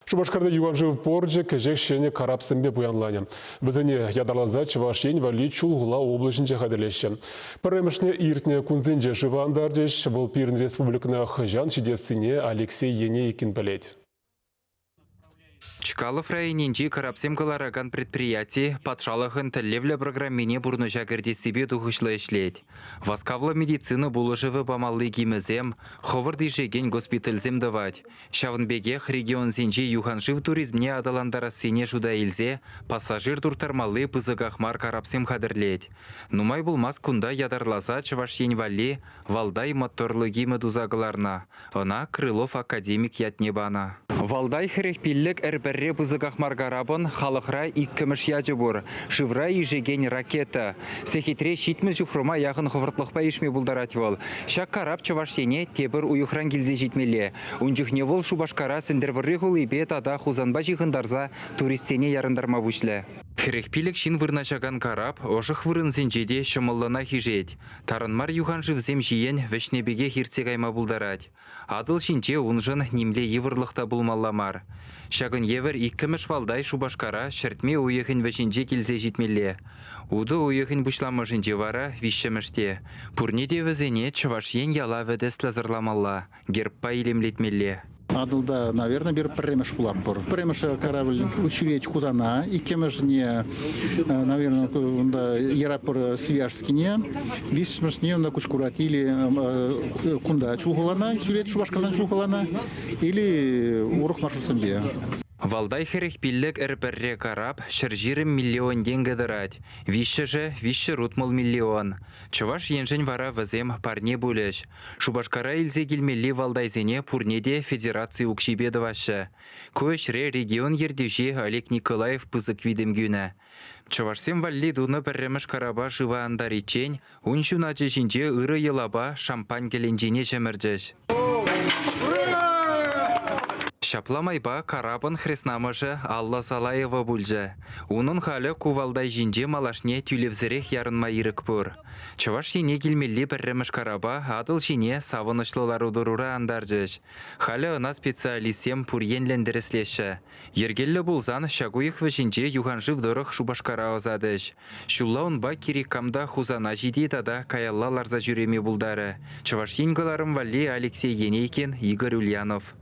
Шупашкарти юханшыв порчӗ кӗҫех ҫӗнӗ карапсемпе пуянланӗ. Вӗсене ятарласа Чӑваш Ен валли Чулхула облаҫӗнче хатӗрлеҫҫӗ. Пӗрремӗшне иртнӗ кунсенче шыва антарчӗҫ. Вӑл пирӗн республикӑна хӑҫан ҫитессине Алексей Енейкин пӗлет. Чкалов районӗнчи карапсем кӑларакан предприяти патшалӑхӑн тӗллевлӗ программине пурнӑҫа кӗртессипе тухӑҫлӑ ӗҫлет. Васкавлӑ медицина пулӑшӑвӗ памалли кимӗсем, хӑвӑрт ишекен госпитальсем тӑвать. Ҫавӑн пекех регионсенчи юханшыв туризмне аталантарассине шута илсе пассажир турттармалли пысӑках мар карапсем хатӗрлет. Нумай пулмасть кунта ятарласа Чӑваш Ен валли Валдай моторлӑ кимӗ туса кӑларнӑ. Ӑна Крылов академик ятне панӑ. Валдай 45 ӗр-пӗрре пысӑках мар карапӑн халӑхра иккӗмӗш ячӗ пур, шывра ишекен ракета. Сехетре 70 ҫухрӑма яхӑн хӑвӑртлӑхпа ишме пултарать вӑл. Ҫак карап Чӑваш Ене тепӗр уйӑхран килсе ҫитмелле. Ун чухне вӑл Шупашкара Сӗнтӗрвӑрри хулипе тата Хусанпа ҫыхӑнтарса туристсене ярӑнтарма пуҫлӗ. 45 ҫын вырнаҫакан карап ӑшӑх вырӑнсенче те ҫӑмӑллӑнах ишет. Тарӑн мар юханшывсем ҫийӗн вӗҫнӗ пекех иртсе кайма пултарать. Атӑл ҫинче уншӑн нимле йывӑрлӑх та пулмалла мар. Ҫакӑн евӗр иккӗмӗш Валдай Шупашкара ҫӗртме уйӑхӗн вӗҫӗнче килсе ҫитмелле. Утӑ уйӑхӗн пуҫламӑшӗнче вара виҫҫӗмӗш те. Пурне те вӗсене Чӑваш Ен ялавӗ тӗслӗ сӑрламалла, гербпа илемлетмелле. Атӑлта, наверное, пир пӗрремӗш пулатпӑр. Пӗрремӗш корабль ҫӳрет Хусана, иккӗмӗшне, наверное, унта яратпӑр Свияжскине, виҫҫӗмӗшне унта Куҫкурать или кунта Чулхулана ҫӳрет, Шупашкартан Чулхулана, или урӑх маршрутсемпе. Валдай 45 ӗр-пӗрре карап 120 миллион тенкӗ тӑрать, виҫҫӗшӗ 360 миллион. Чӑваш Еншӗн вара вӗсем парне пулӗҫ. Шупашкара илсе килмелли валтайсене пурне те федераци укҫипе тӑваҫҫӗ. Ку ӗҫре регион ертӳҫи Олег Николаев пысӑк витӗм кӳнӗ. Чӑвашсем валли тунӑ пӗрремӗш карапа шыва антариччен ун ҫуначӗ ҫинче ырӑ йӑлапа шампань кӗленчине ҫӗмӗрчӗҫ. Ҫапла майпа карапӑн хреснамӑшӗ Алла Салаева пулчӗ. Унӑн халӗ ку валтай ҫинче малашне тӳлевсӗрех ярӑнма ирӗк пур. Чӑваш Ене килмелли пӗрремӗш карапа Атӑл ҫине савӑнӑҫлӑ лару-тӑрура антарчӗҫ. Халӗ ӑна специалистсем пур енлӗн тӗрӗслеҫҫӗ. Йӗркеллӗ пулсан ҫак уйӑх вӗҫӗнче юханшыв тӑрӑх Шупашкара ӑсатӗҫ. Ҫулла унпа кирек кам та Хусана ҫити тата каялла ларса ҫӳреме пултарӗ. Чӑваш Ен кӑларӑм валли Алексей Енейкин, Игорь Ульянов.